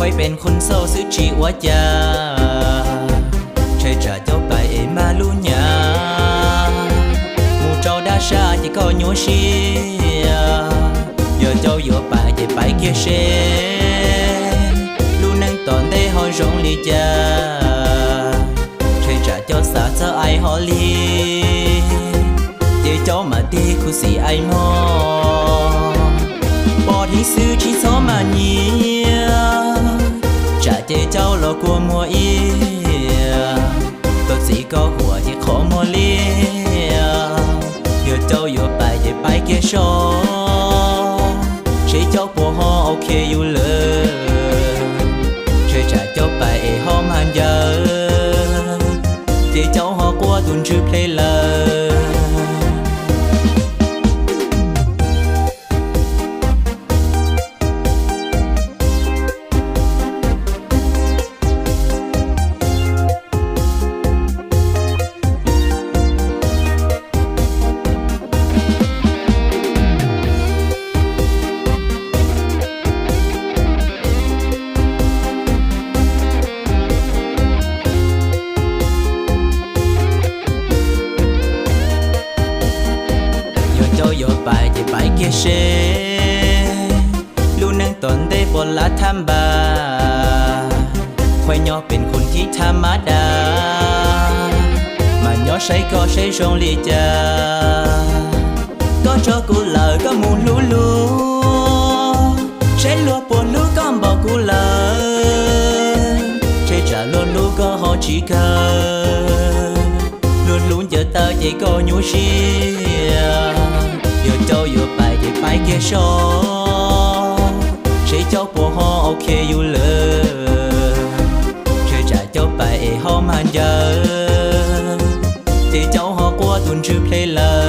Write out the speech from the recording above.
Peb pes qhov xauj xwb tsis ua cas, ntshe tsam caub pais es mag lub hnyav, mus rau dab sab ces koj nyuaj siab. Yog caub yuav pais ces pais kiag seb, lub neej tom ntej ho zoo li cas. Ntshe tsam caub xav txog aim hauj lwm, ces caub mam tig khuv xim aim mog. Pom dheev xwb tsis txhob maj nyiam, tsam ces caub los kua muag ib. Koj txiv koj huam ces qhov muag liab, yog caub yuav pais ces pais kiag so, seb caub puas ho ok yus lawm. Ntshe tsam caub pais es ho mag ncaws, ces caub ho quaj tus ntswg ple lawm. Yog caub yuav pais ces pais kiag seb, lub neej tom ntej puas lav thab npas. Qhuas nyob pes qhov thib thab mab das, mas nyob saib koj seb zoo li cas. Koj tso kuv lawm koj mus hlub luag, seb luag puas hlub koj npaum kuv lawm. Ntshe tsam luag hlub koj ho tsis kawg, luag hlub ncaws taw ces koj nyuaj siab. Yog caub yuav pais ces pais kiag so, seb caub puas ho ok yus lawm. Ntshe tsam caub pais es ho mag ncaws, ces caub ho quaj tus ntswg ple lawm.